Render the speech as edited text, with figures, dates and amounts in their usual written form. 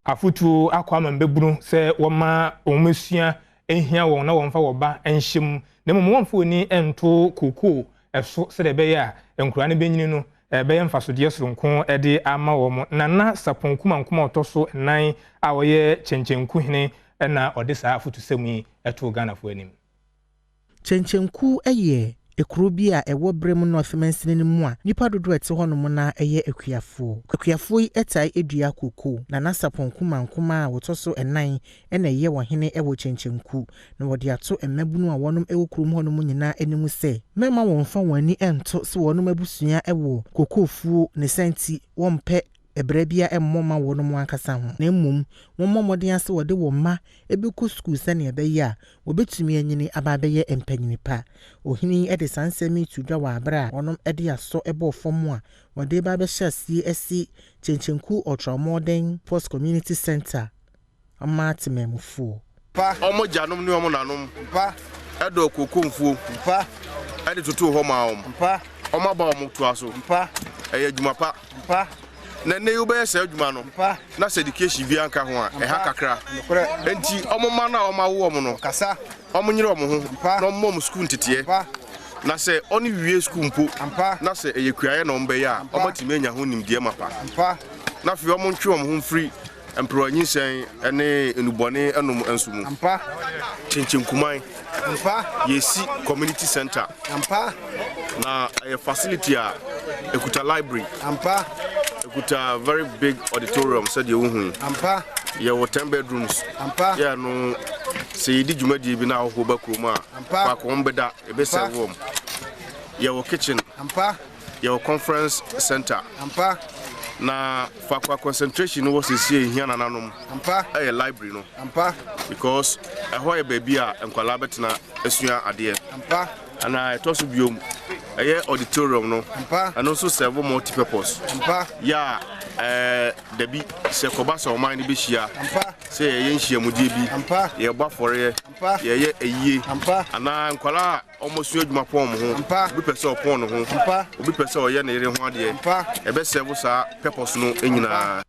Afotuo akɔ ama mbɛbunu sɛ wɔma wɔn asua nhia wɔn na wɔmfa wɔn ba nhyɛ mu, na mmom wɔmfa wɔn ani nto kookoo so sɛdeɛ ɛbɛyɛ a nkoraa no bɛnyini no ɛbɛyɛ mfasodeɛ soronko de ama wɔn. Nana Sapon Kumankuma a ɔtɔ so nnan a ɔyɛ Kyɛnkyɛnkuhene na ɔde saa afotusɛm yi too Ghanafoɔ anim. Kyɛnkyɛnku yɛ kuro bi a ɛwɔ Berem North mansini no mu a nnipa dodoɔ a ɛte hɔnom no ara yɛ akuafoɔ. Akuafoɔ yi taa dua kokoo. Nana Sapon Kumankuma a ɔtɔ so nnan na ɛyɛ ɔhene wɔ Kyɛnkyɛnku, na wɔde ato mmabunu a wɔnom wɔ kurom hɔnom nyinaa anim sɛ, mɛmma wɔmfa wɔn ani nto sɛ wɔnom abusua wɔ kokoofuo ne saa nti wɔmpɛ ɛbrɛ biara mmɔ mma wɔnom ankasa ho, na mmom wɔmmɔ mmɔden ara sɛ wɔde wɔn mma bɛkɔ sukuu sɛnea ɛbɛyɛ a wɔbɛtumi anyini aba abɛyɛ mpanyini pa. Ohene yi de saa nsɛm yi too dwa wɔ aberɛ a wɔnom de asɔ bɔɔ fam a wɔde reba abɛhyɛ aseɛ asi Kyenkyenku Ultramodern Post Community Centre ama temanmufoɔ. Wɔn agyanom ne wɔn nanom dɔɔ kooko mfuo de totoo hɔ maa wɔn. Wɔn aba a wɔtoa so. Ɛyɛ adwuma pa. Na nnɛ yi wobɛyɛ saa adwuma no na sɛ education biara nka ho a, ɛha kakra. Enti wɔn mma no a wɔawo wɔn no, wɔnyere wɔn ho na wɔmmɔ wɔn sukuu nteteɛ. Na sɛ wɔn wie sukuu mpo na sɛ ɛyɛ kuayɛ na wɔbɛyɛ a, wɔatumi anya ho nimdeɛ mapa. Na afei wɔntwe wɔn ho mfiri Mperewa nyinsɛn ne nnubɔne nom nso mu. Kyenkyenkuman, Yɛresi community centre na ɛyɛ facility a ɛkuta library, ɛkuta very big auditorium sɛdeɛ wohu yi. Yɛwɔ 10 bedrooms. Yɛ no sɛ yɛdi dwumadie bi na ahɔhoɔ ba kurom a, faako wɔn bɛda, yɛbɛsɛve wɔn. Yɛwɔ kitchen. Yɛwɔ conference center. Ampa. Na faako a concentration no wɔ seesie ehia nananom. Ampa. Ɛyɛ library no. Ampa. Because ɛhɔ yɛ baabi a nkwadaa bɛtena asua adeɛ. Ampa. Ana ɛtɔ so biom ɛyɛ auditorium no. Ampa. Ɛno nso serve multi purpose. Ampa. Yɛ a ɛɛ dabi sɛ kɔba sɛ ɔman no bɛhyia. Ampa. Sɛ yɛyɛ nhyiamudeɛ bi. Ampa. Yɛbɔ afɔreɛ. Ampa. Yɛyɛ ayie. Ampa. Anaa nkwadaa a Wɔsua adwuma pɔn wɔn ho. Obi pɛ sɛ ɔpɔn ne ho. Obi pɛ sɛ ɔyɛ ne yere ho adeɛ. Ɛbɛsɛvo saa purpose no nyinaa.